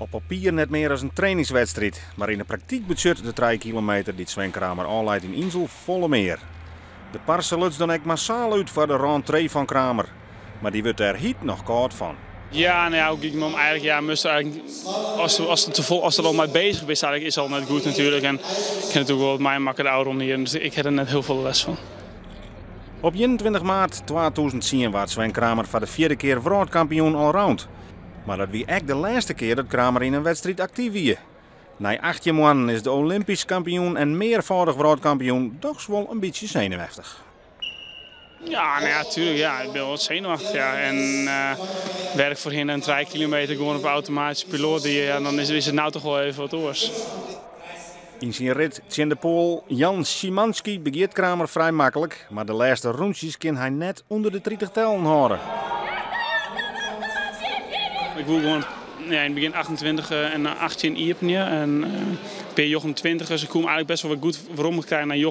Op papier net mear as in trainingswedstriid, mar yn de praktyk betsjut de 3 kilometer dy't Sven Kramer ôfleit yn Insel folle mear. De parse luts dan ek massaal út foar de rentree fan Kramer, mar dy wurdt dêr hyt noch kâld fan. Ja, nou ja, ik om eigenlijk, ja, moast eigenlijk, als er al mei beuzich bist, eigenlijk is al net goed natuerlik. En ik ha natuerlik wol wat meimakke de ôfrûne jierren, dus ik ha der net hiel folle lêst fan. Op 21 maart 2010 waard Sven Kramer foar de fjirde kear wrâldkampioen allround. Mar dat wie ek de lêste kear dat Kramer yn in wedstriid aktyf wie. Nei 18 moannen is de olympysk kampioen en mearfâldich wrâldkampioen dochs wol in bytsje senuweftich. Ja, nou ja, tuerlik. Ja, ik bin wol wat senuweftich. Ja. En wêr't ik foarhinne in 3 kilometer gewoan op automatyske piloat die, ja, dan is it no toch wol even wat oars. Yn syn rit tsjin de Poal Jan Szymanski begjint Kramer frij maklik, mar de lêste rûntsjes kin hy net ûnder de 30 tellen hâlde. Ik woe gewoan, ja, yn it begjin 28 en 18 iepenje en in pear 29ers. Ik koe him eigentlik best wol wat goed werom krije nei 29-1.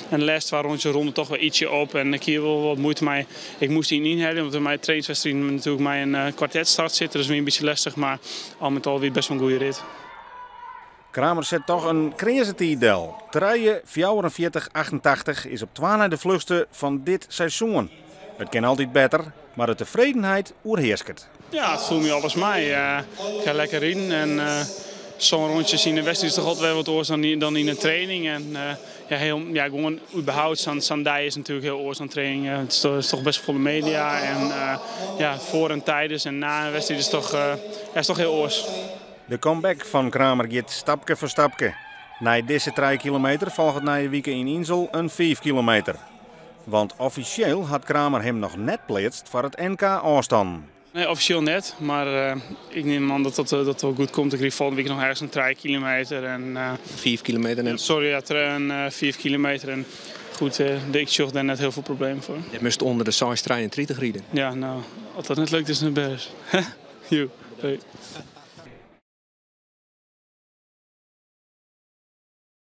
En de lêste twa rûntsjes rûn it toch wer ytsje op en ik hie wol wat muoite mei. Ik moast yn ynhelje, want mei trainingswedstriden natuerlik mei in kwartetstart sitte, dus wie in bytsje lestich, mar al met al wie it best wol in goede rit. Kramer set toch in kreaze tiid del. 3:44,88 is op twa nei de fluchste fan dit seizoen. It kin altyd better, mar de tefredenheid oerhearsket. Ja, it foel my alles mei. Ik ha lekker riden en sa'n rûntsjes yn de wedstriid is toch altyd wer wat oars dan yn in training. En ja, heel, ja, gewoan überhaupt sa'n dei is natuerlik hiel oars dan training. It is toch best folle media en ja, foar en tidens en nei in wedstriid is toch hiel oars. De comeback fan Kramer giet stapke foar stapke. Nei dizze 3 kilometer folget nije wike yn Insel in 5 kilometer. Want offisjeel hat Kramer him noch net pleatst foar it NK ôfstannen. Nee, offisjeel net, mar ik nim oan dat dat wol goed komt. Ik ryd folgjende wike noch ergens in 3 kilometer. En, 5 kilometer net? Sorry, ja, in 5 kilometer. En goed, ik sjoch dêr net hiel folle problemen foar. Je moast ûnder de 6,33 ride. Ja, no, as dat net lukt is het bêst. Jo, hoi.